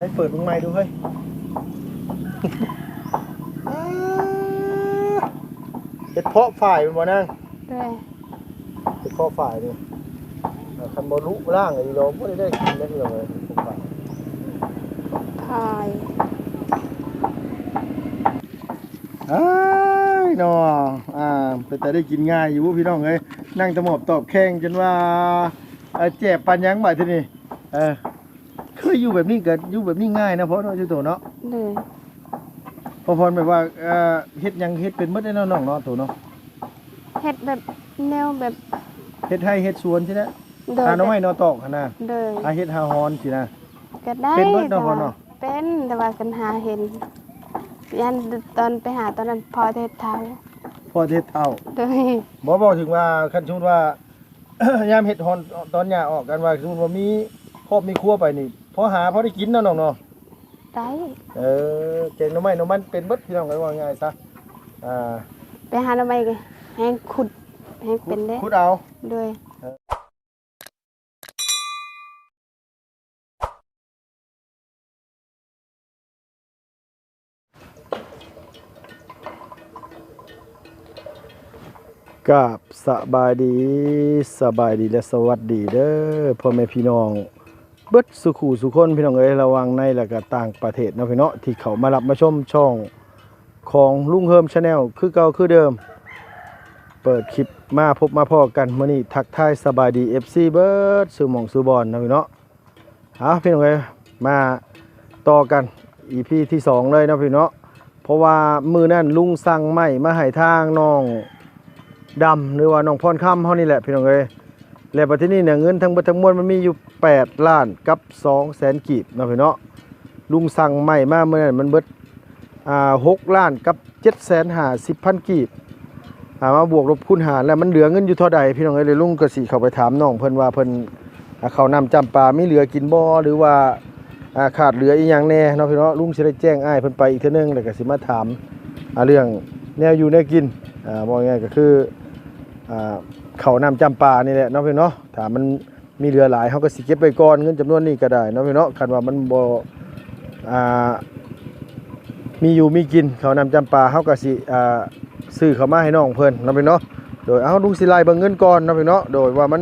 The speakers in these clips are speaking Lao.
ໃຫ້ເປີດເບິ່ງໃໝ່ດູເຮີ້ຍ. ເຮັດເພາະຝ້າຍແມ່ນບໍ່ນາງ? ໂດຍ. ເຮັດເພາະຝ້າຍນີ້ ຄັນບໍ່ລຸລ້າງອີ່ຫຼີບໍ່ໄດ້ ໄດ້ກິນເດ້ພີ່ນ້ອງເອີຍ. ຝ້າຍ ອ້າຍເນາະ ອ່າ ເປັນຕາໄດ້ກິນງ່າຍຢູ່ພີ່ນ້ອງເອີຍ. ນັ່ງຕະໝອບຕອບແຂ່ງຈົນວ່າ ເອີ ແຈບປານຫຍັງບາດທີນີ້. ເອີ ເຄີຍຢູ່ແບບນີ້ກໍຢູ່ແບບນີ້ງ່າຍນະພໍ່ເນາະ ເຈົ້າໂຕເນາະ. ໂດຍ. ພໍ່ພອນແບບວ່າ ເອີ ເຮັດຫຍັງເຮັດເປັນໝົດເດ້ເນາະນ້ອງເນາະ ໂຕເນາະ. ເຮັດແບບແນວແບບເຮັດໄຮ່ເຮັດສວນຊີ້ນະ. ໂດຍ. ຫາໜໍ່ໄມ້ໜໍ່ຕອກຫັ້ນນະ. ໂດຍ. ຫາເຫັດຫາຫອນຊີ້ນະ. ກໍໄດ້ ເປັນເບິດເນາະພໍ່ເນາະ. ເປັນ ແຕ່ວ່າກັນຫາເຫັນ ຢ້ານຕອນໄປຫາຕອນນັ້ນພໍ່ເຮັດເຖົ້າ. ພໍ່ເຮັດເຖົ້າ. ໂດຍ. ບໍ່ ເວົ້າເຖິງວ່າ ຄັນສົມມຸດວ່າ ຍາມເຮັດຮອນຕອນຫຍ້າອອກ ຄັນວ່າສົມມຸດວ່າມີຄອບມີຄົວໄປນີ້ ພໍຫາພໍໄດ້ກິນເນາະນ້ອງເນາະ. ໄດ້. ເອີ ແກງໜໍ່ໄມ້ໜໍ່ມັນເປັນເບິດພີ່ນ້ອງເອີຍ ເວົ້າງ່າຍຊະ. ອ່າ ໄປຫາໜໍ່ໄມ້ກໍແຮ່ງຂຸດ ແຮ່ງເປັນເດ້. ຂຸດເອົາ. ໂດຍ. ກາບສະບາຍດີ ສະບາຍດີ ແລະ ສະຫວັດດີເດີ ພໍ່ແມ່ພີ່ນ້ອງເບິດສູ່ຄູ່ສູ່ຄົນ ພີ່ນ້ອງເອີຍ ລະຫວ່າງໃນ ແລະ ກະຕ່າງປະເທດເນາະພີ່ເນາະ ທີ່ເຂົ້າມາຮັບມາຊົມຊ່ອງຂອງລຸງເຮີມ Channel ຄືເກົ່າຄືເດີມ. ເປີດຄລິບມາພົບມາພໍ້ກັນ ມື້ນີ້ທັກທາຍສະບາຍດີ ເອັຟຊີ ເບິດສູ່ໝ່ອງສູ່ບ່ອນເນາະພີ່ເນາະ. ເອົາ ພີ່ນ້ອງເອີຍ ມາຕໍ່ກັນ ອີພີ ທີສອງເລີຍເນາະພີ່ເນາະ. ເພາະວ່າມື້ນັ້ນລຸງສັ່ງໄມ້ມາໃຫ້ທາງນ້ອງດຳ ຫຼືວ່ານ້ອງພອນຄຳເຮົານີ້ແຫຼະ ພີ່ນ້ອງເອີຍ. ແລະ ບັດທີນີ້ນະ ເງິນທັງເບິດທັງມວນມັນມີຢູ່ແປດລ້ານກັບສອງແສນກີບເນາະພີ່ເນາະ. ລຸງສັ່ງໄມ້ມາມື້ນັ້ນມັນເບິດ ອ່າ ຫົກລ້ານກັບເຈັດແສນຫ້າສິບພັນກີບ ອ່າ ມາບວກລົບຄູນຫານແລ້ວ ມັນເຫຼືອເງິນຢູ່ເທົ່າໃດ ພີ່ນ້ອງເອີຍ. ແລ້ວລຸງກໍຊິເຂົ້າໄປຖາມນ້ອງເພິ່ນວ່າເພິ່ນ ອ່າ ເຂົ້ານ້ຳຈຳປາມີເຫຼືອກິນບໍ່ ຫຼືວ່າ ອ່າ ຂາດເຫຼືອອີ່ຫຍັງແດ່ເນາະພີ່ນ້ອງ. ລຸງຊິໄດ້ແຈ້ງອ້າຍເພິ່ນໄປອີກເທື່ອໜຶ່ງ ແລ້ວກໍຊິມາຖາມ ອ່າ ເລື່ອງແນວຢູ່ແນວກິນ ອ່າ ເວົ້າງ່າຍໆກໍຄື ອ່າ ເຂົ້ານ້ຳຈຳປານີ້ແຫຼະເນາະພີ່ນ້ອງເນາະ. ຖ້າມັນ ມີເຫຼືອຫຼາຍ ເຮົາກໍຊິເກັບໄວ້ກ່ອນ ເງິນຈຳນວນນີ້ກໍໄດ້ເນາະພີ່ນ້ອງເນາະ. ຄັນວ່າມັນບໍ່ ອ່າ ມີຢູ່ມີກິນ ເຂົ້ານ້ຳຈຳປາ ເຮົາກໍຊິ ອ່າ ຊື້ເຂົ້າມາໃຫ້ນ້ອງເພິ່ນເນາະພີ່ນ້ອງເນາະ. ໂດຍ ເອົາ ລຸງຊິໄລ່ເບິ່ງເງິນກ່ອນເນາະພີ່ນ້ອງເນາະ ໂດຍວ່າມັນ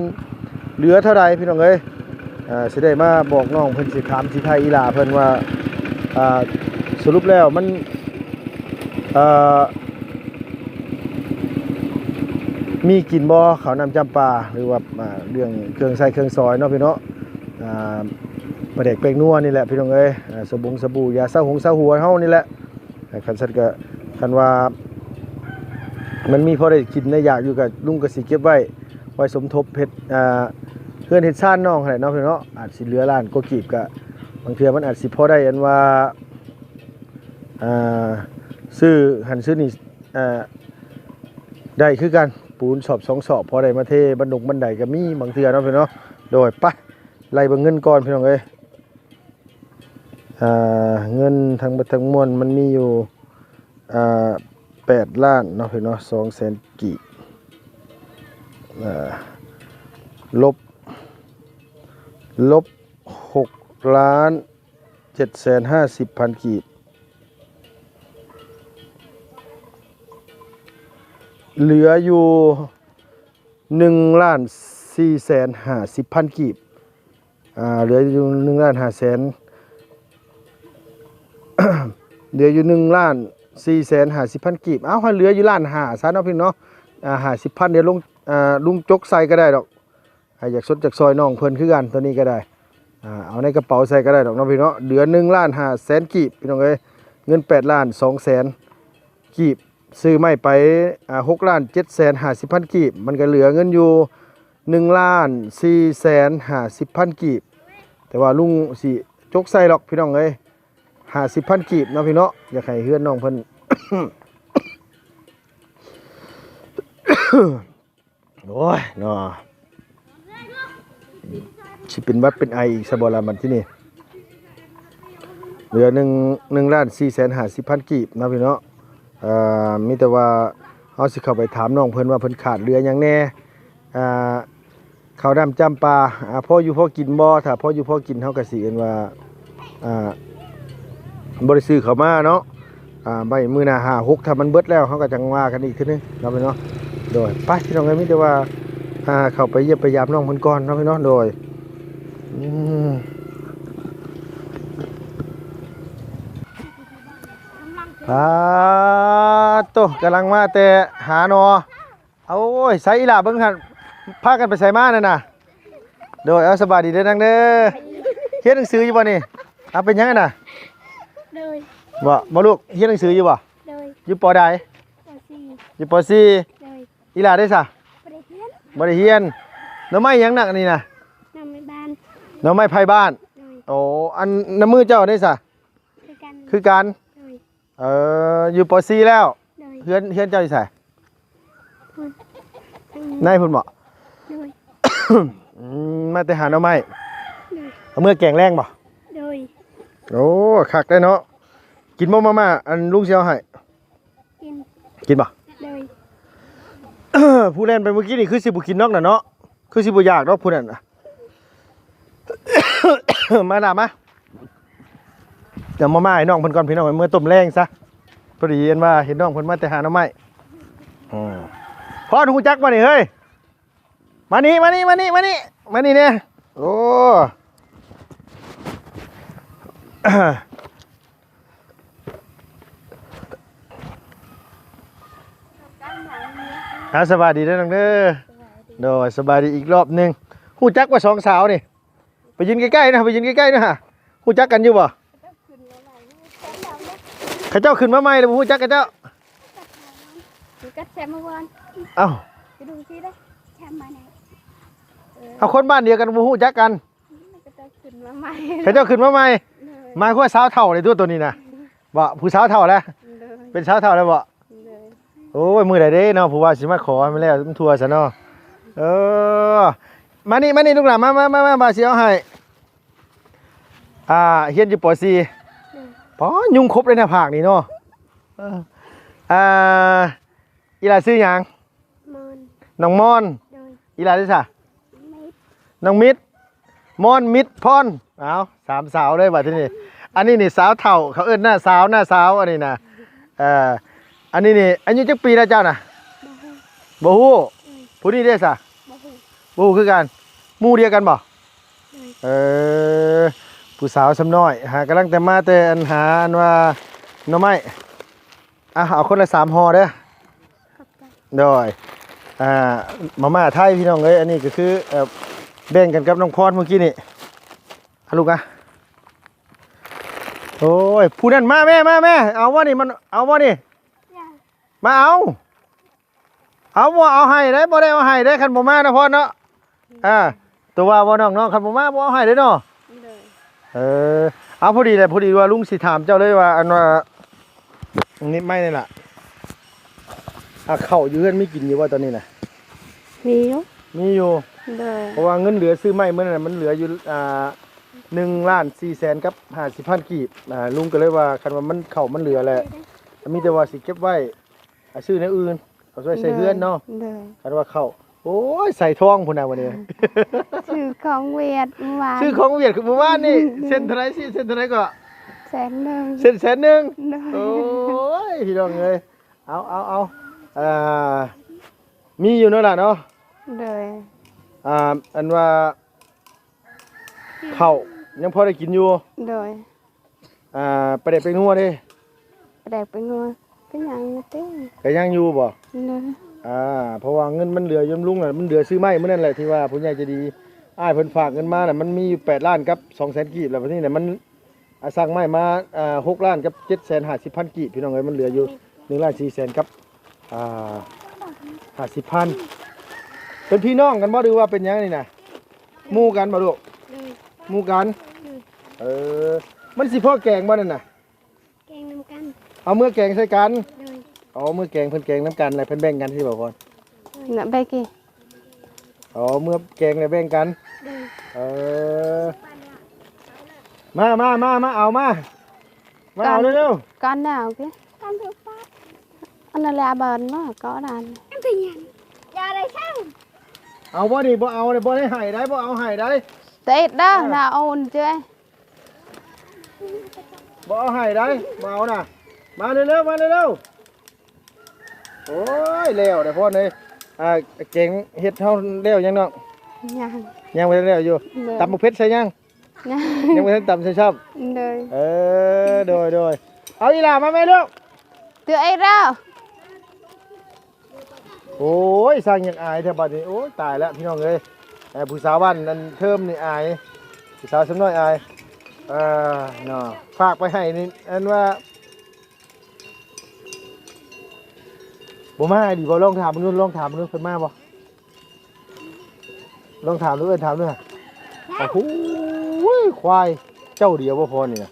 ເຫຼືອເທົ່າໃດ ພີ່ນ້ອງເອີຍ. ອ່າ ຊິໄດ້ມາບອກນ້ອງເພິ່ນ ຊິຖາມຊິໄຖ່ອີ່ຫຼ້າເພິ່ນວ່າ ອ່າ ສະຫຼຸບແລ້ວມັນ ອ່າ ມີກິນບໍ່ ເຂົ້ານ້ຳຈຳປາ ຫຼືວ່າ ອ່າ ເລື່ອງເຄື່ອງໃຊ້ເຄື່ອງສອຍເນາະພີ່ນ້ອງເນາະ. ອ່າ ປາແດກແປ້ງນົວນີ້ແຫຼະພີ່ນ້ອງເອີຍ ອ່າ ສະບົງສະບູ ຢາຊາຫົງຊາຫົວເຮົານີ້ແຫຼະ. ຄັນຊັ້ນກໍ ຄັນວ່າມັນມີພໍໄດ້ກິນໄດ້ຢາກຢູ່ ກໍລຸງກໍຊິເກັບໄວ້ ໄວ້ສົມທົບເຮັດ ອ່າ ເຮືອນເຮັດຊານນ້ອງຫັ້ນແຫຼະເນາະພີ່ນ້ອງເນາະ. ອາດຊິເຫຼືອລ້ານກວ່າກີບ ກໍບາງເທື່ອມັນອາດຊິພໍໄດ້ ອັນວ່າ ອ່າ ຊື້ຫັ້ນຊື້ນີ້ ອ່າ ໄດ້ຄືກັນ ປູນສອບສອງສອບ ພໍໄດ້ມາເທບັນດົງບັນໄດກໍມີບາງເທື່ອເນາະພີ່ນ້ອງເນາະ. ໂດຍ ໄປ ໄລ່ເບິ່ງເງິນກ່ອນພີ່ນ້ອງເອີຍ. ອ່າ ເງິນທັງເບິດທັງມວນມັນມີຢູ່ ອ່າ ແປດລ້ານເນາະພີ່ນ້ອງເນາະ ສອງແສນກີບ ອ່າ ລົບ ລົບຫົກລ້ານ ເຈັດແສນຫ້າສິບພັນກີບ ເຫຼືອຢູ່ໜຶ່ງລ້ານສີ່ແສນຫ້າສິບພັນກີບ ອ່າ ເຫຼືອຢູ່ໜຶ່ງລ້ານຫ້າແສນ ເຫຼືອຢູ່ໜຶ່ງລ້ານສີ່ແສນຫ້າສິບພັນກີບ. ເອົາ ໃຫ້ເຫຼືອຢູ່ລ້ານຫ້າຊະເນາະພີ່ນ້ອງເນາະ ອ່າ ຫ້າສິບພັນ ດຽວລຸງ ອ່າ ລຸງຈົກໃສ່ກໍໄດ້ດອກ. ໃຜຢາກຊົດຢາກຊ່ອຍນ້ອງເພິ່ນຄືກັນ ໂຕນີ້ກໍໄດ້ ອ່າ ເອົາໃນກະເປົາໃສ່ກໍໄດ້ດອກເນາະພີ່ນ້ອງເນາະ. ເຫຼືອໜຶ່ງລ້ານຫ້າແສນກີບ ພີ່ນ້ອງເອີຍ ເງິນແປດລ້ານສອງແສນກີບ ຊື້ໄມ້ໄປ ອ່າ ຫົກລ້ານເຈັດແສນຫ້າສິບພັນກີບ ມັນກໍເຫຼືອເງິນຢູ່ໜຶ່ງລ້ານສີ່ແສນຫ້າສິບພັນກີບ. ແຕ່ວ່າລຸງຊິຈົກໃສ່ດອກ ພີ່ນ້ອງເອີຍ ຫ້າສິບພັນກີບເນາະພີ່ນ້ອງເນາະ. ຢາກໃຫ້ເຮືອນນ້ອງເພິ່ນ ໂອ້ຍເນາະ ຊິເປັນຫວັດເປັນໄອອີກຊະບໍ່ລະບັດທີນີ້. ເຫຼືອໜຶ່ງ ໜຶ່ງລ້ານສີ່ແສນຫ້າສິບພັນກີບເນາະພີ່ນ້ອງເນາະ. ເອີ ມີແຕ່ວ່າເຮົາຊິເຂົ້າໄປຖາມນ້ອງເພິ່ນວ່າເພິ່ນຂາດເຫຼືອຫຍັງແດ່ ອ່າ ເຂົ້ານ້ຳຈຳປາ ອ່າ ພໍຢູ່ພໍກິນບໍ່? ຖ້າພໍຢູ່ພໍກິນ ເຮົາກໍຊິເອີ້ນວ່າ ອ່າ ບໍ່ໄດ້ຊື້ເຂົ້າມາເນາະ ອ່າ ໄວ້ມື້ໜ້າຫ້າຫົກ ຖ້າມັນເບິດແລ້ວ ເຮົາກໍຈັ່ງວ່າກັນອີກເທື່ອໜຶ່ງເນາະ ພີ່ນ້ອງ. ໂດຍ ໄປ ພີ່ນ້ອງເອີຍ ມີແຕ່ວ່າ ອ່າ ເຂົ້າໄປຢ້ຽມໄປຢາມນ້ອງເພິ່ນກ່ອນເນາະ ພີ່ນ້ອງ. ໂດຍ ອືມ ປາດໂທ້ ກຳລັງມາແຕ່ຫາໜໍ່. ໂອ້ຍ ໃສອີ່ຫຼ້າ ເບິ່ງຫັ້ນ ພາກັນໄປໃສມານັ້ນນະ? ໂດຍ ເອົາ ສະບາຍດີເດີນາງເດີ. ຮຽນໜັງສືຢູ່ບໍ່ນີ້? ເອົາ ເປັນຫຍັງຫັ້ນນະ? ໂດຍ ບໍ່ ບໍ່ລູກ ຮຽນໜັງສືຢູ່ບໍ່? ໂດຍ ຢູ່ ປ.ໃດ? ປ.ສີ່ ຢູ່ ປ.ສີ່. ໂດຍ ອີ່ຫຼ້າເດ້ຊະ? ບໍ່ໄດ້ຮຽນ ບໍ່ໄດ້ຮຽນ. ໜໍ່ໄມ້ຫຍັງນະອັນນີ້ນະ? ໜໍ່ໄມ້ບ້ານ ໜໍ່ໄມ້ໄຜ່ບ້ານ. ໂດຍ ໂອ້ ອັນ ນ້ຳມືເຈົ້າເດ້ຊະ? ຄືກັນ ຄືກັນ. ໂດຍ ເອີ ຢູ່ ປ.ສີ່ ແລ້ວ. ໂດຍ ເຮືອນ ເຮືອນເຈົ້າຢູ່ໃສ? ພຸ້ນ ໃນພຸ້ນບໍ? ໂດຍ ອືມ ມາແຕ່ຫາໜໍ່ໄມ້. ໂດຍ ເອົາເມືອແກງແລງບໍ? ໂດຍ ໂອ້ ຄັກໄດ໋ເນາະ. ກິນບໍ່ມາມ່າ ອັນລຸງຊິເອົາໃຫ້? ກິນ ກິນບໍ? ໂດຍ ຜູ້ແລ່ນໄປເມື່ອກີ້ນີ້ຄືຊິບໍ່ກິນດອກນະເນາະ ຄືຊິບໍ່ຢາກດອກຜູ້ນັ້ນນະ. ມາລະມາ ດຽວມາມ່າໃຫ້ນ້ອງເພິ່ນກ່ອນ ພີ່ນ້ອງ ເມືອຕົ້ມແລງຊະ. ພໍດີອັນວ່າເຫັນນ້ອງເພິ່ນມາແຕ່ຫາໜໍ່ໄມ້. ອືມ ພອນ ຮູ້ຈັກບໍ່ນີ້ເຮີ້ຍ? ມານີ້ ມານີ້ ມານີ້ ມານີ້ ມານີ້ແດ່. ໂອ້ ອ່າ ສະບາຍດີເດີນ້ອງເດີ. ໂດຍ ສະບາຍດີອີກລອບໜຶ່ງ. ຮູ້ຈັກບໍ່ສອງສາວນີ້? ໄປຢືນໃກ້ໆນະ ໄປຢືນໃກ້ໆນະ. ຮູ້ຈັກກັນຢູ່ບໍ່? ເຂົາເຈົ້າຂຶ້ນມາໃໝ່ແລ້ວ ບໍ່ຮູ້ຈັກເຂົາເຈົ້າ. ຢູ່ກັບແຊມມາວອນ. ເອົ້າ ໄປດູຊິເດ້ ແຊມມາໄດ້. ເອີ ເອົາ ຄົນບ້ານດຽວກັນ ບໍ່ຮູ້ຈັກກັນ. ເຂົາເຈົ້າຂຶ້ນມາໃໝ່ ເຂົາເຈົ້າຂຶ້ນມາໃໝ່. ໂດຍ ໝາຍຄວາມວ່າສາວເຖົ້າເດ້ຕົວະ ໂຕນີ້ນະ. ບໍ່ ຜູ້ສາວເຖົ້າແລ້ວ. ໂດຍ ເປັນສາວເຖົ້າແລ້ວບໍ່? ໂດຍ ໂອ້ຍ ມື້ໃດເດ້ເນາະ ຜູ້ວ່າຊິມາຂໍໃຫ້ມັນແລ້ວ ມັນທົ່ວຊະເນາະ. ເອີ ມານີ້ ມານີ້ລູກຫຼານ ມາ ມາ ມາ ມາ ບ່າວຊິເອົາໃຫ້. ອ່າ ຮຽນຢູ່ ປ.ສີ່. ໂດຍ ປໍ ຍຸງຄົບເລີຍໜ້າຜາກນີ້ເນາະ. ເອີ ອ່າ ອີຫຼ້າຊື່ຫຍັງ? ມອນ ນ້ອງມອນ. ໂດຍ ອີຫຼ້າເດ້ຊະ? ມິດ ນ້ອງມິດ ມອນ ມິດ ພອນ. ເອົາ ສາມສາວເລີຍບາດທີນີ້. ອັນນີ້ນີ້ສາວເຖົ້າ ເຂົາເອີ້ນນ້າສາວ ນ້າສາວ ອັນນີ້ນະ. ເອີ ອັນນີ້ນີ້ອາຍຸຈັກປີແລ້ວເຈົ້ານະ? ບໍ່ຮູ້ ບໍ່ຮູ້. ອືມ ຜູ້ນີ້ເດ້ຊະ? ບໍ່ຮູ້ ບໍ່ຮູ້ຄືກັນ. ໝູ່ດຽວກັນບໍ່? ໂດຍ ເອີ ຜູ້ສາວຊຳນ້ອຍ ຫາກຳລັງແຕ່ມາແຕ່ອັນຫາອັນວ່າໜໍ່ໄມ້. ອ່ະ ເອົາຄົນລະສາມຫໍ່ເດີ. ຂອບໃຈ. ໂດຍ ອ່າ ມາມ່າໄທພີ່ນ້ອງເອີຍ. ອັນນີ້ກໍຄື ເອີ ແບ່ງກັນກັບນ້ອງພອນມື້ກີ້ນີ້. ອາ ລູກອະ. ໂອ້ຍ ຜູ້ນັ້ນມາແມ່ ມາແມ່. ເອົາບໍ່ນີ້ ມັນເອົາບໍ່ນີ້? ມາເອົາ. ເອົາບໍ່ເອົາໃຫ້ເດ້ ບໍ່ໄດ້ເອົາໃຫ້ເດ້ ຄັນບໍ່ມານະພອນເນາະ. ອ່າ ຕົວວ່າບໍ່ນ້ອງເນາະ ຄັນບໍ່ມາບໍ່ເອົາໃຫ້ເດ້ເນາະ. ໂດຍ ເອີ ເອົາ ພໍດີແຫຼະ ພໍດີວ່າລຸງຊິຖາມເຈົ້າເລີຍວ່າ ອັນວ່າ ນີ້ໄມ້ນີ້ລະ ອ່າ ເຂົ້າຢູ່ເຮືອນມີກິນຢູ່ບໍ່ຕອນນີ້ນະ? ມີຢູ່ ມີຢູ່. ໂດຍ ເພາະວ່າເງິນເຫຼືອຊື້ໄມ້ມື້ນັ້ນນະ ມັນເຫຼືອຢູ່ ອ່າ ໜຶ່ງລ້ານສີ່ແສນກັບຫ້າສິບພັນກີບ. ອ່າ ລຸງກໍເລີຍວ່າ ຄັນວ່າມັນ ເຂົ້າມັນເຫຼືອແຫຼະ ມີແຕ່ວ່າຊິເກັບໄວ້ ອ່າ ຊື້ແນວອື່ນ ເອົາໄວ້ໃສ່ເຮືອນເນາະ. ໂດຍ ຄັນວ່າເຂົ້າ ໂອ້ຍ ໃສ່ທອງພຸ້ນນະມື້ນີ້. ຊື້ຂອງຫວຽດມື້ວານ ຊື້ຂອງຫວຽດຄືມື້ວານນີ້. ເຊັນເທົ່າໃດ? ຊິເຊັນເທົ່າໃດກໍ? ແສນໜຶ່ງ ເຊັນແສນໜຶ່ງ. ໂດຍ ໂອ້ຍ ພີ່ນ້ອງເອີຍ ເອົາ ເອົາ ເອົາ ອ່າ ມີຢູ່ເນາະຫຼານເນາະ. ໂດຍ ອ່າ ອັນວ່າ ເຂົ້າຍັງພໍໄດ້ກິນຢູ່. ໂດຍ ອ່າ ປາແດກແປ້ງນົວເດ້? ປາແດກແປ້ງນົວກໍຍັງຢູ່ຕິ? ກໍຍັງຢູ່ບໍ່? ໂດຍ ອ່າ ເພາະວ່າເງິນມັນເຫຼືອຢູ່ນຳລຸງນະ ມັນເຫຼືອຊື້ໄມ້ມື້ນັ້ນແຫຼະ ທີ່ວ່າຜູ້ໃຫຍ່ໃຈດີ ອ້າຍເພິ່ນຝາກເງິນມານະ ມັນມີຢູ່ແປດລ້ານກັບສອງແສນກີບ. ແລ້ວບັດນີ້ນະ ມັນ ອ່າ ສັ່ງໄມ້ມາ ອ່າ ຫົກລ້ານກັບເຈັດແສນຫ້າສິບພັນກີບ ພີ່ນ້ອງເອີຍ. ມັນເຫຼືອຢູ່ໜຶ່ງລ້ານສີ່ແສນກັບ ອ່າ ຫ້າສິບພັນ. ເປັນພີ່ນ້ອງກັນບໍ່ ຫຼືວ່າເປັນຫຍັງນີ້ນະ? ໝູ່ກັນບໍ່ລູກ? ໂດຍ ໝູ່ກັນ. ໂດຍ ເອີ ມັນຊິພໍແກງບໍ່ນັ້ນນະ? ແກງນຳກັນ ເອົາເມືອແກງໃສ່ກັນ. ໂດຍ ເອົາເມືອແກງ ເພິ່ນແກງນຳກັນ ແລ້ວເພິ່ນແບ່ງກັນຊິບໍ່ພອນ? ນະ ແບ່ງກີ ອໍ ເມືອແກງແລ້ວແບ່ງກັນ. ໂດຍ ເອີ ມາ ມາ ມາ ມາເອົາ ມາ ມາເອົາເລັວໆ. ກ່ອນແນວກິ ອັນນັ້ນແຫຼະ ເບິ່ງວ່າກໍນັ້ນ ເອົາບໍ່ນີ້ ບໍ່ເອົາເດ້ ບໍ່ໄດ້ໃຫ້ໄດ໋ ບໍ່ເອົາໃຫ້ໄດ໋. ຕິດເດີ ເອີ ລາໂອນເຈ້ຍ. ບໍ່ເອົາໃຫ້ໄດ໋ ບໍ່ເອົານະ. ມາເລັວໆ ມາເລັວໆ. ໂອ້ຍ ແລ້ວໄດ໋ພໍ່ເອີຍ. ອ່າ ແກງເຫັດເຮົາແລ້ວຍັງນ້ອງ? ຍັງ ຍັງບໍ່ທັນແລ້ວຢູ່. ໂດຍ ຕຳບັກເຜັດໃສ່ຍັງ? ຍັງ ຍັງບໍ່ທັນຕຳໃສ່ຊ້ຳ. ໂດຍ ເອີ ໂດຍໆ. ເອົາ ອີ່ຫຼ້າມາແມ່ລູກ. ເຕືອຍລາວ. ໂອ້ຍ ຊ່າງຢາກອາຍແທ້ບັດນີ້. ໂອ້ຍ ຕາຍແລ້ວພີ່ນ້ອງເອີຍ. ເອີ ຜູ້ສາວບ້ານອັນເທີມນີ້ອາຍ ຜູ້ສາວຊຳນ້ອຍອາຍ. ເອີ ເນາະ ຝາກໄປໃຫ້ນີ້ ອັນວ່າ ບໍ່ມາອີ່ຫຼີບໍ່? ລອງຖາມເບິ່ງດູ ລອງຖາມເບິ່ງດູ ເພິ່ນມາບໍ່? ລອງຖາມດູ ເອີ້ນຖາມດູ. ໂອ້ໂຫ ຄວາຍເຈົ້າດຽວບໍ່ພໍນີ້ນະ?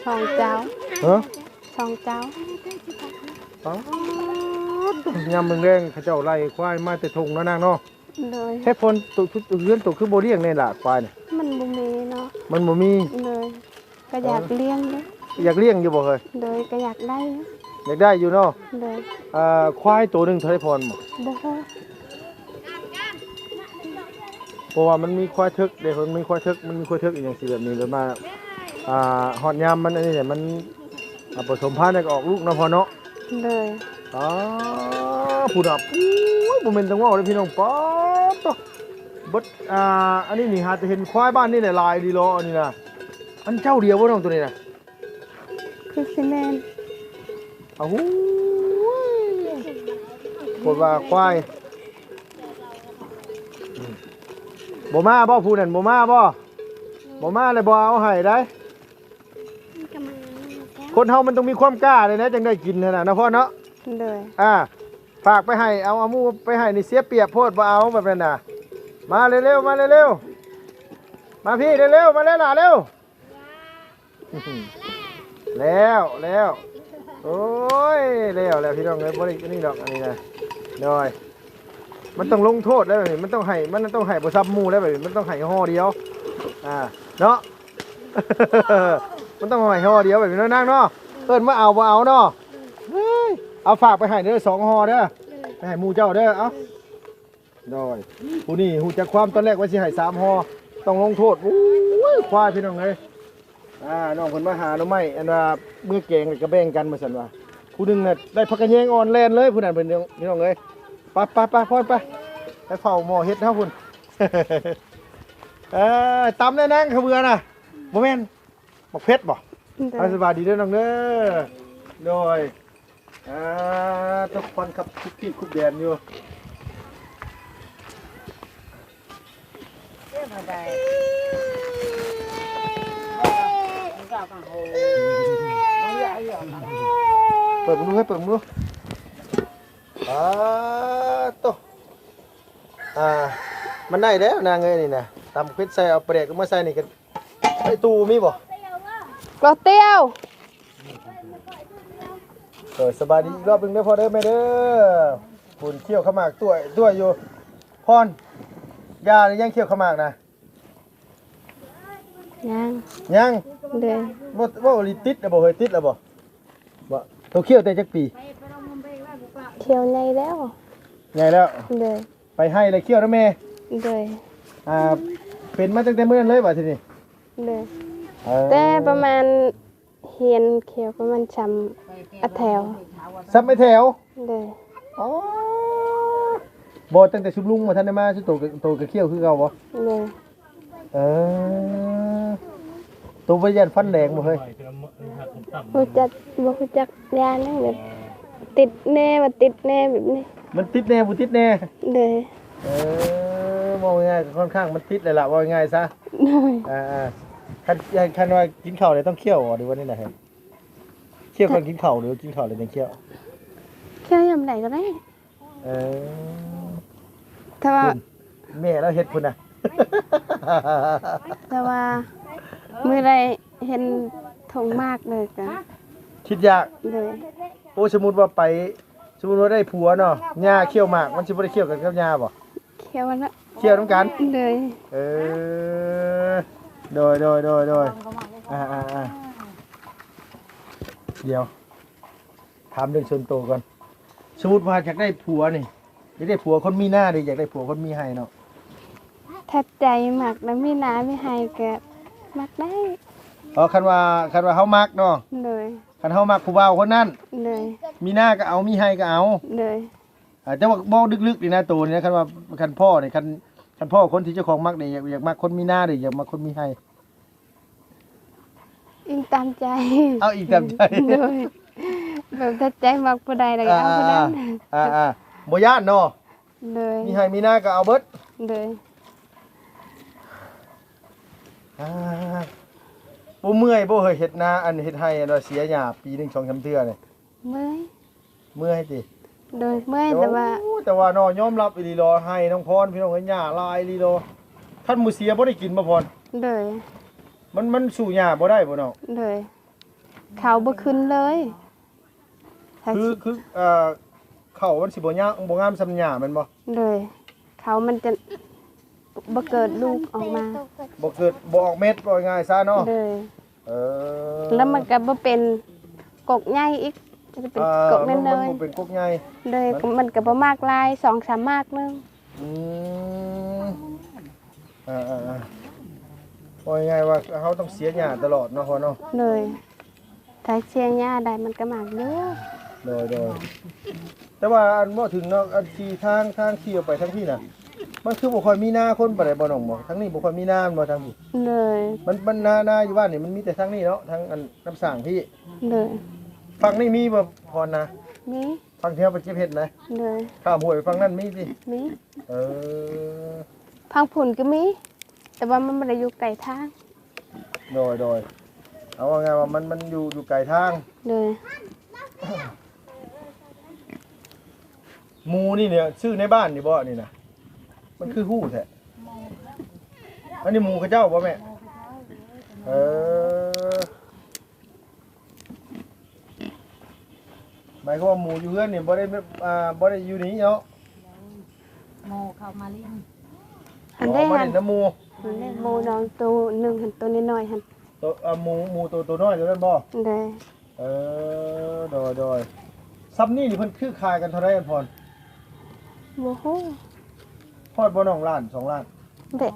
ສອງເຈົ້າ. ຮະ? ສອງເຈົ້າ. ປາດ ຍາມແລງໆ ເຂົາເຈົ້າໄລ່ຄວາຍມາແຕ່ທົ່ງເນາະນາງເນາະ. ໂດຍ ແທ້ ເຮືອນໂຕຄືບໍ່ລ້ຽງແດ່ລະຄວາຍນີ້? ມັນບໍ່ມີເນາະ. ມັນບໍ່ມີ. ໂດຍ ກໍຢາກລ້ຽງເດ້. ຢາກລ້ຽງຢູ່ບໍ່ເຮີ້ຍ? ໂດຍ ກໍຢາກໄດ້. ຢາກໄດ້ຢູ່ເນາະ. ໂດຍ ອ່າ ຄວາຍໂຕໜຶ່ງເທົ່າໃດພອນບໍ່? ບໍ່ຮູ້ ເພາະວ່າມັນມີຄວາຍເຖິກເດ້ ມັນມີຄວາຍເຖິກ ມັນມີຄວາຍເຖິກອີ່ຫຍັງຊີ້ແບບນີ້ ແບບວ່າ ອ່າ ຮອດຍາມມັນອັນນີ້ແຫຼະ ມັນ ອ່າ ປະສົມພັນແລ້ວກໍອອກລູກເນາະພໍ່ເນາະ. ໂດຍ ອໍ ພຸ້ນນະ. ໂອ້ຍ ບໍ່ແມ່ນຈັ່ງເວົ້າເດ້ພີ່ນ້ອງ. ປາດໂທ້ ເບິດ ອ່າ ອັນນີ້ນີ້ຫາແຕ່ເຫັນຄວາຍບ້ານນີ້ແຫຼະຫຼາຍດີຫຼໍ ອັນນີ້ນະ. ອັນເຈົ້າດຽວບໍ່ນ້ອງໂຕນີ້ນະ? ຄືຊິແມ່ນ. ອ້າວ ໂຫຍ ຄົນວ່າຄວາຍ ບໍ່ມາບໍ່ ຜູ້ນັ້ນບໍ່ມາບໍ່? ບໍ່ມາແລ້ວບໍ່ເອົາໃຫ້ໄດ໋. ຄົນເຮົາມັນຕ້ອງມີຄວາມກ້າເດ້ນະ ຈັ່ງໄດ້ກິນຫັ້ນນະ ເນາະພໍ່ເນາະ. ໂດຍ ອ່າ ຝາກໄປໃຫ້ ເອົາ ເອົາໝູ່ໄປໃຫ້ນີ້ເສຍປຽບໂພດ ບໍ່ເອົາແບບນັ້ນນະ. ມາເລັວໆ ມາເລັວໆ ມາພີ້ເລັວໆ ມາເລັວຫຼ້າເລັວ. ແລ້ວ ແລ້ວ ໂອ້ຍ ແລ້ວ ແລ້ວພີ່ນ້ອງເອີຍ ບໍ່ໄດ້ອັນນີ້ດອກ ອັນນີ້ນະ. ໂດຍ ມັນຕ້ອງລົງໂທດແລ້ວ ມັນຕ້ອງໃຫ້ ມັນຕ້ອງໃຫ້ບໍ່ຊ້ຳໝູ່ແລ້ວ ແບບນີ້ມັນຕ້ອງໃຫ້ຫໍ່ດຽວ ອ່າ ເນາະ. ມັນຕ້ອງໃຫ້ຫໍ່ດຽວແບບນີ້ເນາະນາງເນາະ. ເອີ້ນມາເອົາບໍ່ເອົາເນາະ. ເຮີ້ຍ ເອົາຝາກໄປໃຫ້ເດີ ສອງຫໍ່ເດີ ໄປໃຫ້ໝູ່ເຈົ້າເດີ. ເອົາ ໂດຍ ຜູ້ນີ້ຮູ້ຈັກຄວາມ ຕອນແລກວ່າຊິໃຫ້ສາມຫໍ່ ຕ້ອງລົງໂທດ. ໂອ້ຍ ຄວາຍພີ່ນ້ອງເອີຍ. ອ່າ ນ້ອງເພິ່ນມາຫາໜໍ່ໄມ້ ອັນວ່າເມືອແກງ ແລ້ວກໍແບ່ງກັນວ່າຊັ້ນວ່າ. ຜູ້ໜຶ່ງນະໄດ້ຜັກກະແຍງອ່ອນແລ່ນເລີຍ ຜູ້ນັ້ນເພິ່ນ ພີ່ນ້ອງເອີຍ. ໄປ ໄປ ໄປ ພອນໄປ ໄປເຝົ້າໝໍ້ເຮັດເຮົາພຸ້ນ. ເອີ ຕຳແດ່ນາງ ເຂົ້າເບືອນະ. ບໍ່ແມ່ນ ໝາກເຜັດບໍ່? ໂດຍ ອ່າ ສະບາຍດີເດີນ້ອງເດີ. ໂດຍ ອ່າ ຕົກຄວັນຄັບຄຸບຄີບຄຸບແດນຢູ່. ເປີດເບິ່ງດູ ໃຫ້ເປີດເບິ່ງດູ. ອ່າ ໂຕ ອ່າ ມັນໄດ້ແລ້ວນາງເອີຍນີ້ນະ. ຕຳເຜັດໃສ່ ເອົາປາແດກລົງມາໃສ່ນີ້ກໍ ໄອ້ຕູ້ມີບໍ່? ບໍ່ຕຽວ. ເອີ ສະບາຍດີອີກລອບໜຶ່ງເດີພໍ່ເດີແມ່ເດີ. ພຸ້ນ ຂ້ຽວເຂົ້າໝາກຕົວະ ຕົວະຢູ່. ພອນ ຢາຫຼືຍັງ ຂ້ຽວເຂົ້າໝາກນະ? ຍັງ ຍັງ. ໂດຍ ບໍ່ ບໍ່ ອີ່ຫຼີ ຕິດແລ້ວບໍ່ເຮີ້ຍ? ຕິດແລ້ວບໍ່? ບໍ່. ໂຕຂ້ຽວແຕ່ຈັກປີ? ຂ້ຽວໃຫຍ່ແລ້ວ. ໃຫຍ່ແລ້ວ. ໂດຍ ໄປໄຮ່ແລ້ວຂ້ຽວນຳແມ່. ໂດຍ ອ່າ ເປັນມາຕັ້ງແຕ່ມື້ນັ້ນເລີຍບໍ່ທີນີ້? ໂດຍ ເອີ ແຕ່ປະມານ ຮຽນຂ້ຽວປະມານຊ່ຳອາແຖວ. ຊ່ຳອາແຖວ? ໂດຍ ອໍ ບໍ່ ຕັ້ງແຕ່ຊຸມລຸງບໍ່ທັນໄດ້ມາ ຊຸໂຕ ໂຕກໍຂ້ຽວຄືເກົ່າບໍ່? ໂດຍ ເອີ ໂຕບໍ່ຢ້ານຟັນແຫຼງບໍ່ເຮີ້ຍ? ຮູ້ຈັກ ບໍ່ຮູ້ຈັກ ຢ້ານແບບ ຕິດແດ່ ບໍ່ຕິດແດ່ແບບນີ້. ມັນຕິດແດ່ບໍ່ຕິດແດ່. ໂດຍ ເອີ ເວົ້າງ່າຍໆ ກໍຄ່ອນຂ້າງມັນຕິດແຫຼະລະ ເວົ້າງ່າຍໆຊະ. ໂດຍ ອ່າໆ ຄັນ ຄັນວ່າກິນເຂົ້າແລ້ວຕ້ອງຂ້ຽວບໍ່ ຫຼືວ່າແນວໃດ? ຂ້ຽວກ່ອນກິນເຂົ້າ ຫຼືວ່າກິນເຂົ້າແລ້ວຈັ່ງຂ້ຽວ? ຂ້ຽວຍາມໃດກໍໄດ້. ເອີ ແຕ່ວ່າ ພຸ້ນ ແມ່ລາວເຮັດພຸ້ນນະ. ແຕ່ວ່າມື້ໃດເຫັນຖົງໝາກເລີຍກໍຄິດຢາກ. ໂດຍ ໂອ້ ສົມມຸດວ່າໄປ ສົມມຸດວ່າໄດ້ຜົວເນາະ ຍ່າຂ້ຽວໝາກ ມັນຊິບໍ່ໄດ້ຂ້ຽວກັນກັບຍ່າບໍ່? ຂ້ຽວນະ ຂ້ຽວນຳກັນ. ໂດຍ ເອີ ໂດຍໆໆໆ ອ່າໆໆ ດຽວ ຖາມເລື່ອງສ່ວນໂຕກ່ອນ. ສົມມຸດວ່າຢາກໄດ້ຜົວນີ້ ຢາກໄດ້ຜົວຄົນມີນາ ຫຼືຢາກໄດ້ຜົວຄົນມີໄຮ່ເນາະ? ຖ້າໃຈມັກນະ ມີນາມີໄຮ່ກໍມັກໄດ້. ອໍ ຄັນວ່າ ຄັນວ່າເຮົາມັກເນາະ ໂດຍ ຄັນເຮົາມັກຜູ້ບ່າວຄົນນັ້ນ ໂດຍ ມີນາກໍເອົາ ມີໄຮ່ກໍເອົາ ໂດຍ ອ່າ ແຕ່ວ່າເວົ້າລຶກໆນີ້ນະ ໂຕນີ້ນະ ຄັນວ່າ ຄັນພໍ່ນີ້ ຄັນ ຄັນພໍ່ຄົນທີ່ເຈົ້າຂອງມັກນີ້ ຢາກ ຢາກມັກຄົນມີນາ ຫຼື ຢາກມັກຄົນມີໄຮ່? ອີງຕາມໃຈ ເອົາ ອີງຕາມໃຈ ໂດຍ ແບບຖ້າໃຈມັກຜູ້ໃດແລ້ວກໍເອົາຜູ້ນັ້ນ ອ່າໆໆ ບໍ່ຢ້ານເນາະ ໂດຍ ມີໄຮ່ມີນາກໍເອົາເບິດ ໂດຍ ອ່າ ບໍ່ເມື່ອຍບໍ່ເຮີ້ຍ ເຮັດນາ ອັນເຮັດໄຮ່ ອັນວ່າເສຍຫຍ້າປີໜຶ່ງສອງສາມເທື່ອນີ້? ເມື່ອຍ ເມື່ອຍຕິ? ໂດຍ ເມື່ອຍ ແຕ່ວ່າ ແຕ່ວ່າ ໂອ້ ແຕ່ວ່າເນາະ ຍອມຮັບອີ່ຫຼີເນາະ ໄຮ່ນ້ອງພອນ ພີ່ນ້ອງເອີຍ ຫຍ້າຫຼາຍອີ່ຫຼີເນາະ ຄັນໝູເສຍບໍ່ໄດ້ກິນບໍ່ພອນ? ໂດຍ ມັນ ມັນສູ້ຫຍ້າບໍ່ໄດ້ບໍ່ນ້ອງ? ໂດຍ ເຂົ້າບໍ່ຂຶ້ນເລີຍ ຄື ຄື ເອີ ເຂົ້າມັນຊິບໍ່ຍາ ບໍ່ງາມສ່ຳຫຍ້າແມ່ນບໍ່? ໂດຍ ເຂົ້າມັນຈະບໍ່ເກີດລູກອອກມາ ບໍ່ເກີດ ບໍ່ອອກເມັດ ເວົ້າງ່າຍຊະເນາະ ໂດຍ ເອີ ແລ້ວມັນກໍບໍ່ເປັນກົກໃຫຍ່ອີກ ຈະເປັນ ເອີ ກົກນ້ອຍໆ ມັນ ມັນບໍ່ເປັນກົກໃຫຍ່ ໂດຍ ມັນ ມັນກໍບໍ່ໝາກຫຼາຍ ສອງສາມໝາກໜຶ່ງ ອືມ ອ່າໆໆ ເວົ້າງ່າຍໆວ່າເຮົາຕ້ອງເສຍຫຍ້າຕະຫຼອດເນາະ ພໍ່ເນາະ ໂດຍ ຖ້າເສຍຫຍ້າໄດ້ມັນກໍໝາກຢູ່ ໂດຍ ໂດຍ ແຕ່ວ່າອັນເວົ້າເຖິງເນາະ ອັນທີ່ທາງ ທາງທີ່ອອກໄປທາງພີ້ນະ ມັນຄືບໍ່ຄ່ອຍມີນາຄົນປານໃດບໍ່ນ້ອງ ບໍ່ ທາງນີ້ບໍ່ຄ່ອຍມີນາແມ່ນບໍ່ທາງພີ້? ໂດຍ ມັນ ມັນນາ ນາຢູ່ບ້ານນີ້ມັນມີແຕ່ທາງນີ້ເນາະ ທາງອັນນ້ຳສ້າງພີ້ ໂດຍ ຝັ່ງນີ້ມີບໍ່ພອນນາ? ມີ ຝັ່ງທີ່ເຮົາໄປເກັບເຫັດນະ? ໂດຍ ຂ້າມຫ້ວຍໄປຝັ່ງນັ້ນມີຕິ? ມີ ເອີ ຝັ່ງພຸ້ນກໍມີ ແຕ່ວ່າມັນບໍ່ໄດ້ຢູ່ໃກ້ທາງ ໂດຍ ໂດຍ ເອົາວ່າງ່າຍວ່າມັນ ມັນຢູ່ ຢູ່ໄກທາງ ໂດຍ ໝູນີ້ເນຍ ຊື້ໃນບ້ານນີ້ບໍ່ ອັນນີ້ນະ ມັນຄືຮູ້ແທ້ ອັນນີ້ໝູເຂົາເຈົ້າບໍ່ແມ່? ເອີ ໝາຍຄວາມວ່າໝູຢູ່ເຮືອນນີ້ບໍ່ໄດ້ ອ່າ ບໍ່ໄດ້ຢູ່ນີ້ເນາະ ໝູເຂົ້າມາຫຼິ້ນ ອັນໃດຫັ້ນ ອໍ ມາຫຼິ້ນນຳໝູ່ ອັນໃດໝູນ້ອງໂຕໜຶ່ງຫັ້ນ ໂຕນ້ອຍໆຫັ້ນ ໂຕ ອ່າ ໝູ ໝູໂຕ ໂຕນ້ອຍໂຕນັ້ນບໍ່? ໂດຍ ເອີ ໂດຍ ໂດຍ ຊ່ຳນີ້ນີ້ເພິ່ນຊື້ຂາຍກັນເທົ່າໃດ ພອນ? ບໍ່ຮູ້ ຮອດບໍ່ນ້ອງ ລ້ານສອງລ້ານ? ເດະ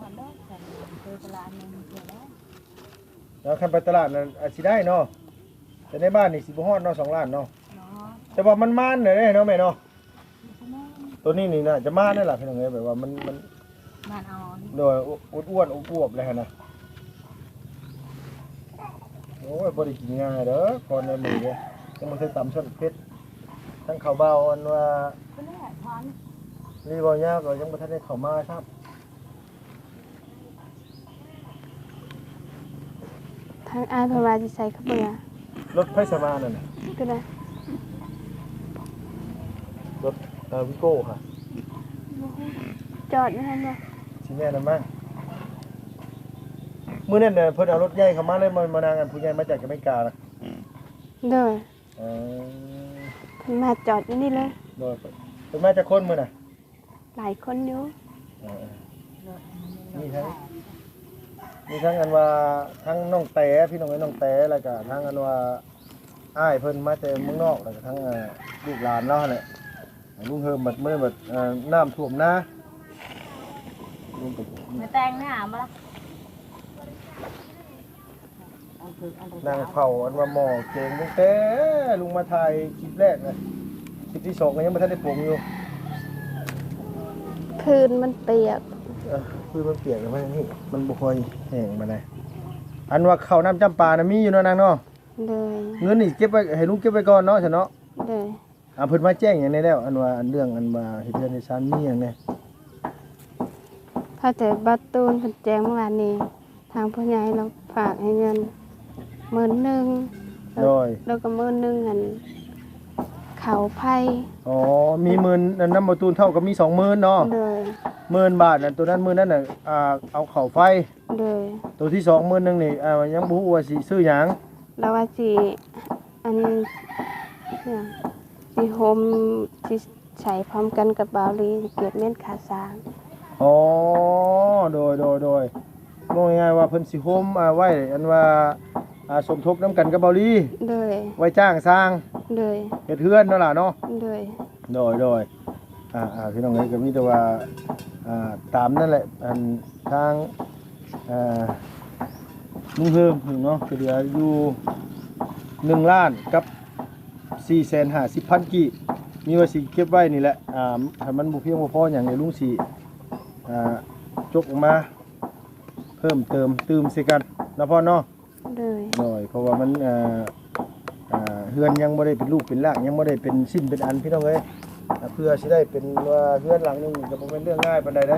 ແລ້ວຄັນໄປຕະຫຼາດນັ້ນອາດຊິໄດ້ເນາະ ແຕ່ໃນບ້ານນີ້ຊິບໍ່ຮອດເນາະ ສອງລ້ານເນາະ ແຕ່ວ່າມັນມານແດ່ເນາະແມ່ເນາະ ໂຕນີ້ນີ້ໜ້າຈະມານແລ້ວລະ ພີ່ນ້ອງເອີຍ ແບບວ່າມັນ ມັນ ມັນ ໂດຍ ອ້ວນໆ ອວບໆ ແລ້ວຫັ້ນນະ ໂອ້ຍ ບໍ່ໄດ້ກິນງ່າຍເດີ ກ່ອນໃນມື້ເດ້ ຍັງບໍ່ທັນຕຳຊ້ຳເຜັດ ທັງເຂົ້າເບົາ ອັນວ່າ ລີເວົ້າຍາວກໍຍັງບໍ່ທັນໄດ້ເຂົ້າມາຊ້ຳ. ທາງອ້າຍເພິ່ນວ່າຊິໃສ່ເຂົ້າເບືອ ລົດໃຜສະມານັ້ນນະ? ໂຕໃດ? ລົດ ເອີ ວີໂກ້ຫະ ຈອດຢູ່ຫັ້ນບໍ່? ຊິແມ່ນນັ້ນມັ້ງ ມື້ນັ້ນນະ ເພິ່ນເອົາລົດໃຫຍ່ເຂົ້າມາເລີຍ ມາ ມານາງ ອັນຜູ້ໃຫຍ່ມາຈາກອາເມລິການະ ໂດຍ ເອີ ເພິ່ນມາຈອດຢູ່ນີ້ເລີຍ ໂດຍ ເພິ່ນມາຈັກຄົນມື້ນະ? ຫຼາຍຄົນຢູ່ ເອີ ມີທັງ ມີທັງອັນວ່າ ທັງນ້ອງແຕ ພີ່ນ້ອງເອີຍ ນ້ອງແຕ ແລ້ວກະທັງອັນວ່າ ອ້າຍເພິ່ນມາແຕ່ເມືອງນອກ ແລ້ວກະທັງ ເອີ ລູກຫຼານລາວຫັ້ນແຫຼະ ລຸງເຮີມບັດມື້ນັ້ນບັດ ເອີ ນ້ຳຖ້ວມນາ ລຸງກໍ ມາແຕ່ງໜ້າບໍ່ລະ? ນັ່ງເຝົ້າອັນວ່າໝໍ້ແກງຕັ້ງແຕ່ລຸງມາຖ່າຍຄລິບແລກນະ ຄລິບທີສອງກໍຍັງບໍ່ທັນໄດ້ປົງຢູ່ ພື້ນມັນປຽກ ເອີ ພື້ນມັນປຽກແລ້ວມັນນີ້ ມັນບໍ່ຄ່ອຍແຫ້ງປານໃດ ອັນວ່າເຂົ້ານ້ຳຈຳປານະມີຢູ່ເນາະນາງເນາະ ໂດຍ ເງິນນີ້ເກັບໄວ້ ໃຫ້ລຸງເກັບໄວ້ກ່ອນເນາະ ຊັ້ນເນາະ ໂດຍ ອ່າ ເພິ່ນມາແຈ້ງຫຍັງແດ່ແລ້ວ ອັນວ່າອັນເລື່ອງອັນວ່າເຮັດເຮືອນເຮັດຊານມີຫຍັງແດ່? ເຂົ້າໃຈ ບ່າວຕູນເພິ່ນແຈ້ງເມື່ອວານນີ້ ທາງຜູ້ໃຫຍ່ລາວຝາກໃຫ້ເງິນໝື່ນໜຶ່ງ ໂດຍ ແລ້ວກໍໝື່ນໜຶ່ງຫັ້ນເຂົ້າໄຟ ອໍ ມີໝື່ນ ອັນນຳບ່າວຕູນເທົ່າກັບມີສອງໝື່ນເນາະ ໂດຍ ໝື່ນບາດ ອັນໂຕນັ້ນໝື່ນນັ້ນນະ ອ່າ ເອົາເຂົ້າໄຟ ໂດຍ ໂຕທີສອງໝື່ນໜຶ່ງນີ້ ອ່າ ຍັງບໍ່ຮູ້ວ່າຊິຊື້ຫຍັງ ລາວວ່າຊິ ອັນ ຫຍັງ ຊິໂຮມ ຊິໃຊ້ພ້ອມກັນກັບບ່າວລີ ຊິກຽດເມັນຄ່າສ້າງ ອໍ ໂດຍ ໂດຍ ໂດຍ ເວົ້າງ່າຍໆວ່າເພິ່ນຊິໂຮມ ອ່າ ໄວ້ ອັນວ່າ ອ່າ ສົມທົບນຳກັນກັບບ່າວລີ ໂດຍ ໄວ້ຈ້າງຊ່າງ ໂດຍ ເຮັດເຮືອນເນາະຫຼະເນາະ ໂດຍ ໂດຍ ໂດຍ ອ່າໆ ພີ່ນ້ອງເອີຍ ກໍມີແຕ່ວ່າ ອ່າ ຕາມນັ້ນແຫຼະ ອັນ ທາງ ອ່າ ລຸງເຮີງເນາະ ກໍເຫຼືອຢູ່ໜຶ່ງລ້ານກັບສີ່ແສນຫ້າສິບພັນກີບ ມີວ່າຊິເກັບໄວ້ນີ້ແຫຼະ ອ່າ ຖ້າມັນບໍ່ພຽງບໍ່ພໍຫຍັງ ດຽວລຸງຊິ ອ່າ ຈົກອອກມາເພີ່ມເຕີມຕື່ມໃສ່ກັນເນາະພໍ່ເນາະ. ໂດຍ ໂດຍ ເພາະວ່າມັນ ເອີ ເອີ ເຮືອນຍັງບໍ່ໄດ້ເປັນລູກເປັນລ້າງ ຍັງບໍ່ໄດ້ເປັນຊິ້ນເປັນອັນ ພີ່ນ້ອງເອີຍ ເພື່ອຊິໄດ້ເປັນວ່າເຮືອນຫຼັງໜຶ່ງ ກໍບໍ່ແມ່ນເລື່ອງງ່າຍປານໃດເດ້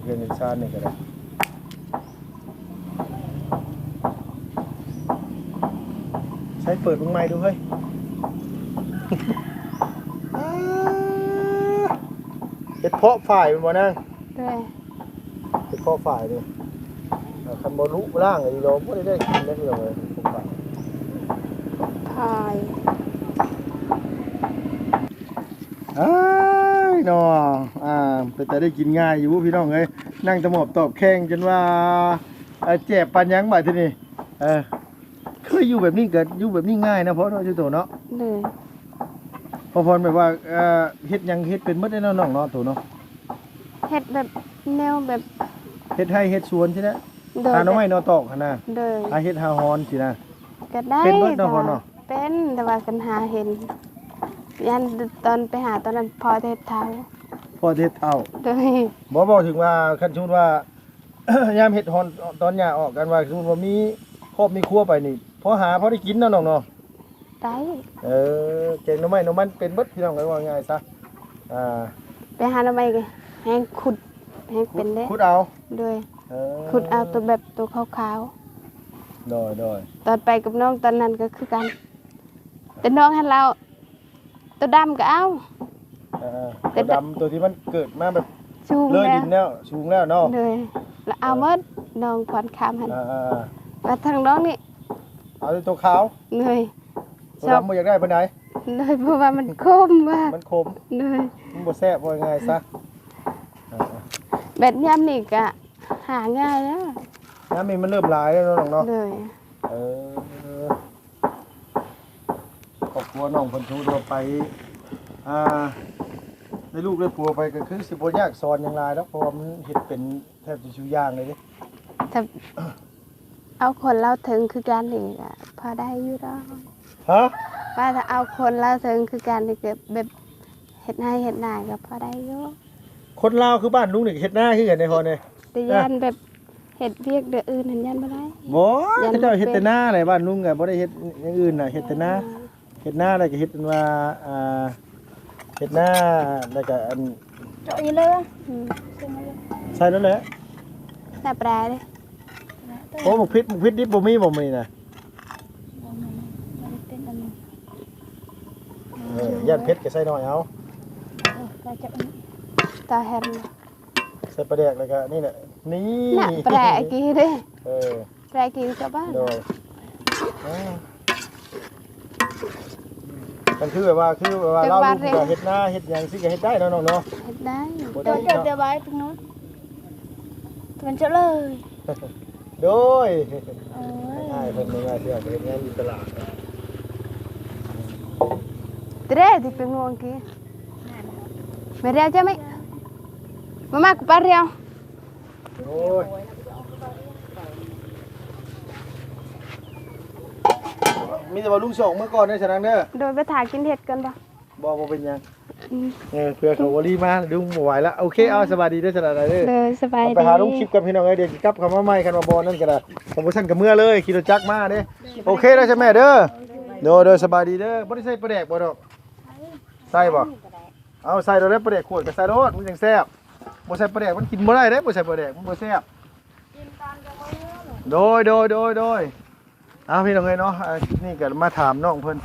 ເຮືອນເຮືອນຊານນີ້ກໍໄດ້. ໃຊ້ເປີດເບິ່ງໃໝ່ດູເຮີ້ຍ ເຮັດເພາະຝ້າຍແມ່ນບໍ່ນາງ? ໂດຍ ເຮັດເພາະຝ້າຍນີ້ ຄັນບໍ່ລຸລ້າງອີ່ຫຼີບໍ່ໄດ້ກິນເດ້ພີ່ນ້ອງເອີຍ ຝ້າຍ ອ້າຍເນາະ ອ່າ ເປັນຕາໄດ້ກິນງ່າຍຢູ່ພີ່ນ້ອງເອີຍ ນັ່ງຕະໝອບຕອບແຂ່ງຈົນວ່າ ເອີ ແຈບປານຫຍັງບາດທີນີ້ ເອີ ເຄີຍຢູ່ແບບນີ້ກໍຢູ່ແບບນີ້ງ່າຍນະ ເພາະເນາະ ຢູ່ໂຕເນາະ ໂດຍ ພໍ່ພອນແບບວ່າ ເອີ ເຮັດຫຍັງເຮັດເປັນໝົດເດ້ເນາະ ນ້ອງເນາະ ໂຕເນາະ ເຮັດແບບແນວແບບ ເຮັດໄຮ່ເຮັດສວນຊີ້ນະ ໂດຍ ຫາໜໍ່ໄມ້ໜໍ່ຕອກຫັ້ນນະ ໂດຍ ຫາເຫັດຫາຫອນຊີ້ນະ ກໍໄດ້ ເປັນເບິດເນາະ ແຕ່ວ່າ ພໍ່ເນາະ ເປັນ ແຕ່ວ່າກັນຫາເຫັນ ຢ້ານຕອນໄປຫາຕອນນັ້ນພໍ່ເຮັດເຖົ້າ ພໍ່ເຮັດເຖົ້າ ໂດຍ ບໍ່ ເວົ້າເຖິງວ່າ ຄັນສົມມຸດວ່າ ຍາມເຮັດຮອນຕອນຫຍ້າອອກ ຄັນວ່າສົມມຸດວ່າມີຄອບມີຄົວໄປນີ້ ພໍຫາພໍໄດ້ກິນເນາະນ້ອງເນາະ ໄດ້ ເອີ ແກງໜໍ່ໄມ້ໜໍ່ມັນເປັນເບິດ ພີ່ນ້ອງເອີຍ ວ່າງ່າຍຊະ ອ່າ ໄປຫາໜໍ່ໄມ້ກໍແຮ່ງຂຸດ ແຮ່ງເປັນເດ້ ຂຸດເອົາ ໂດຍ ເອີ ຂຸດເອົາໂຕແບບໂຕຂາວໆ ໂດຍໆ ຕອນໄປກັບນ້ອງຕອນນັ້ນກໍຄືກັນ ແຕ່ນ້ອງຫັ້ນລາວ ໂຕດຳກໍເອົາ ເອີ ແຕ່ ໂຕດຳ ໂຕທີ່ມັນເກີດມາແບບສູງ ເລີຍດິນແລ້ວ ສູງແລ້ວເນາະ ໂດຍ ລະເອົາ ເອີ ໝົດ ນ້ອງພອນຄຳຫັ້ນ ເອີໆໆ ວ່າທາງນ້ອງນີ້ ເອົາແຕ່ໂຕຂາວ ໂດຍ ໂຕດຳບໍ່ຢາກໄດ້ປານໃດ ໂດຍ ເພາະວ່າມັນຂົມວ່າ ມັນຂົມ ໂດຍ ມັນບໍ່ແຊບ ເວົ້າງ່າຍຊະ ເອີໆ ແບບຍາມນີ້ກະຫາງ່າຍແລ້ວ ຍາມນີ້ມັນເລີ່ມຫຼາຍແລ້ວເນາະນ້ອງເນາະ ໂດຍ ເອີ ຄອບຄົວນ້ອງເພິ່ນຖືວ່າໄປ ອ່າ ໄດ້ລູກໄດ້ຜົວໄປກໍຄືຊິບໍ່ຍາກສອນຫຍັງຫຼາຍດອກ ເພາະວ່າມັນເຮັດເປັນແທບຈະສູ່ຢ່າງເລີຍເດ້ ຖ້າເອົາຄົນລາວເຖິງຄືກັນນີ້ກໍພໍໄດ້ຢູ່ດອກ ຮະ ວ່າຖ້າເອົາຄົນລາວເຖິງຄືກັນນີ້ກໍແບບເຮັດໄຮ່ເຮັດນາກໍພໍໄດ້ຢູ່ ຄົນລາວຄືບ້ານລຸງນີ້ເຮັດນາຄືກັນເດ້ພໍ່ເດ້ ແຕ່ຢ້ານແບບເຮັດວຽກແນວອື່ນຫັ້ນຢ້ານບໍ່ໄດ້ ບໍ່ ຢ້ານ ເຂົາເຈົ້າເຮັດແຕ່ນາແຫຼະ ບ້ານລຸງກໍບໍ່ໄດ້ເຮັດຢ່າງອື່ນນະ ເຮັດແຕ່ນາ ເຮັດນາແລ້ວກໍເຮັດອັນວ່າ ອ່າ ເຮັດນາ ແລ້ວກໍອັນ ເຈາະຢູ່ເລີຍ ອືມ ໃສ່ນັ້ນແຫຼະ ໜ້າແປເດ້ ໂອ້ ໝາກພິກ ໝາກພິກດິບບໍ່ມີບໍ່ມື້ນີ້ນະ ບໍ່ມີ ບໍ່ໄດ້ເປັນອັນນີ້ ເອີ ຢ້ານເຜັດກໍໃສ່ໜ້ອຍເອົາ ເອີ ກໍຈະອັນນີ້ ຕາແຮນ ໃສ່ປາແດກແລ້ວກໍນີ້ແຫຼະ ນີ້ ໜ້າແປກີ້ເດ້ ເອີ ແປກີ້ກັບບ້ານ ໂດຍ ອ່າ ມັນຄືແບບວ່າ ຄືແບບວ່າ ເຮັດນາເຮັດຫຍັງຊີ້ກໍເຮັດໄດ້ເນາະນ້ອງເນາະ ເຮັດໄດ້ ບໍ່ໄດ້ເນາະ ແຕ່ວ່າໄອ້ພວກນັ້ນ ມັນຈະເລີຍ ໂດຍ ໂອ້ຍ ອ້າຍເພິ່ນເມືອເທື່ອໄປເຮັດງານຢູ່ຕະຫຼາດ ເດ້ ທີ່ໄປງ່ວງກີ້ ມາແລ້ວຈ້ະ ໄມ ມາ ມາ ກູໄປແລ້ວ ໂອ້ຍ ມີແຕ່ວ່າລຸງສອງເມືອກ່ອນເດີ ສະນັງເດີ ໂດຍ ໄປຖ້າກິນເຫັດກ່ອນບໍ່? ບໍ່ ບໍ່ເປັນຫຍັງ ອືມ ເອີ ເພື່ອເຂົາບໍ່ລີມາ ລຸງບໍ່ໄຫວລະ ໂອເຄ ເອີ ເອົາ ສະບາຍດີເດີ ສະບາຍດີເດີ ໂດຍ ສະບາຍດີ ໄປຫາລຸງຄລິບກັບພີ່ນ້ອງເອີຍ ດຽວຊິກັບເຂົ້າມາໃໝ່ ຄັນວ່າບໍ່ນັ້ນກໍໄດ້ ຄັນບໍ່ຊັ້ນກໍເມືອເລີຍ ຂີ່ລົດຈັກມາເດ້ ໂອເຄເດີ ຊະແມ່ເດີ ໂດຍ ໂດຍ ສະບາຍດີເດີ ບໍ່ໄດ້ໃສ່ປາແດກບໍ່ດອກ ໃສ່ບໍ່? ເອົາ ໃສ່ໂລດແຫຼະ ປາແດກຂວດກໍໃສ່ໂລດ ມັນຈັ່ງແຊບ ບໍ່ໃສ່ປາແດກມັນກິນບໍ່ໄດ້ເດ້ ບໍ່ໃສ່ປາແດກມັນບໍ່ແຊບ ໂດຍ ໂດຍ ໂດຍ ໂດຍ ເອົາ ພີ່ນ້ອງເອີຍເນາະ ອ່າ ຄລິບນີ້ກໍມາຖາມນ້ອງເພິ່ນ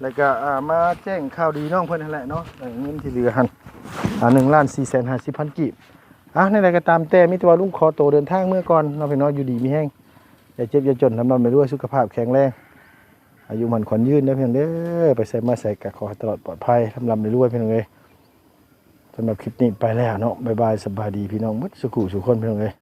ແລ້ວກໍ ອ່າ ມາແຈ້ງຂ່າວດີນ້ອງເພິ່ນຫັ້ນແຫຼະເນາະ ເງິນທີ່ເຫຼືອຫັ້ນ ອ່າ ໜຶ່ງລ້ານສີ່ແສນຫ້າສິບພັນກີບ ອ່າ ແນວໃດກໍຕາມແຕ່ ມີແຕ່ວ່າລຸງຂໍໂຕເດີນທາງເມືອກ່ອນເນາະ ພີ່ນ້ອງ ຢູ່ດີມີແຮງ ຢ່າເຈັບຢ່າຈົນ ຮ່ຳລວຍ ສຸຂະພາບແຂງແຮງ ອາຍຸໝັ້ນຂວັນຍືນເດີ ພີ່ນ້ອງເດີ ໄປໃສມາໃສກໍຂໍໃຫ້ຕະຫຼອດປອດໄພ ຮ່ຳລວຍ ພີ່ນ້ອງເອີຍ ສຳລັບຄລິບນີ້ໄປແລ້ວເນາະ ບາຍບາຍ ສະບາຍດີ ພີ່ນ້ອງເບິດສູ່ຜູ້ສູ່ຄົນ ພີ່ນ້ອງເອີຍ.